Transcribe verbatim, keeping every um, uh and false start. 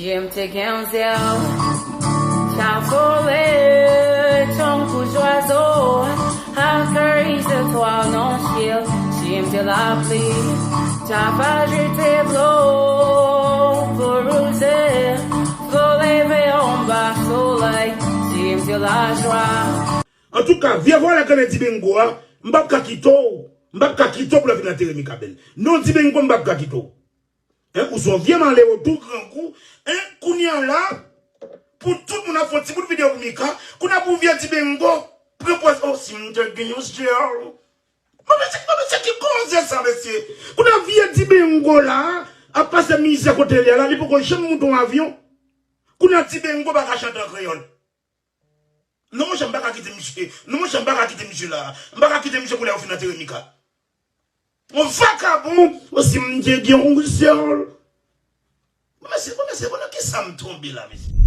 Jim te gen yon zèl, t ap vole tankou zwazo, ak kari se twa nan syèl. Jim te lapli, t ap ajoute dlo pou wouze, vole veye anba solèy. Jim te lajwa. Antouka, vye vòlè grenn Dibengo a, m p ap ka kite w. M p ap ka kite w pou l vin antere Mika Bèl. Non, Dibengo, m p ap ka kite w. Hein, ou se yon vye malere, tou grangou. Hein, kounye a la, pou tout moun ap fè yon ti bout videyo pou Mika, kounye a pou vye Dibengo pran pòz, oh, si m te gen yon zèl. Mwen, mesye, mwen, mesye, ki koze sa, mesye? Kounye a vye Dibengo la ap pase mizè kote li a la, li poko janm moute yon avyon. Kounye a Dibengo pa ka chante an kreyòl. Non, monchè, m pa ka kite misye. Non, monchè, m pa ka kite misye la. M pa ka kite misye pou lè yo fin antere Mika. Yon vakabon, osi m te gen yon sèl. Bon, mesye, bon, mesye, bon, nan kisa m tonbe la, mesye?